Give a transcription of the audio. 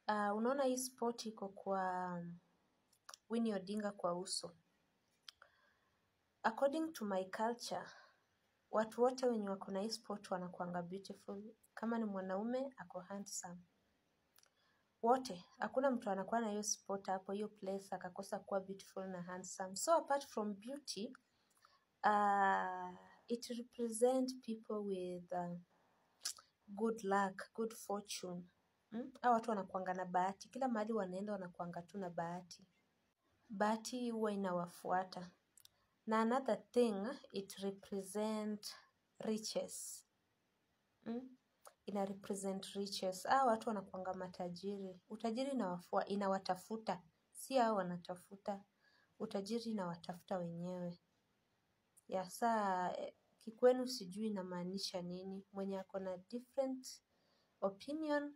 Unaona hii spot iko kwa Winnie Odinga kwa uso. According to my culture, watu wote wenye wako na hii spot wanakuanga beautiful. Kama ni mwanaume ako handsome. Wote, hakuna mtu anakuwa na hiyo spot hapo, hiyo place akakosa kuwa beautiful na handsome. So apart from beauty, it represent people with good luck, good fortune. Hawa watu wanakuanga na bahati. Kila mahali wanaenda wanakuanga tu na bahati. Bahati huwa inawafuata. Na another thing, it represent riches. Ina represent riches. Hawa watu wanakuanga matajiri. Utajiri inawatafuta. Si hao wanatafuta. Utajiri inawatafuta wenyewe. Ya saa kikwenu sijui inamaanisha nini. Mwenye ako na different opinion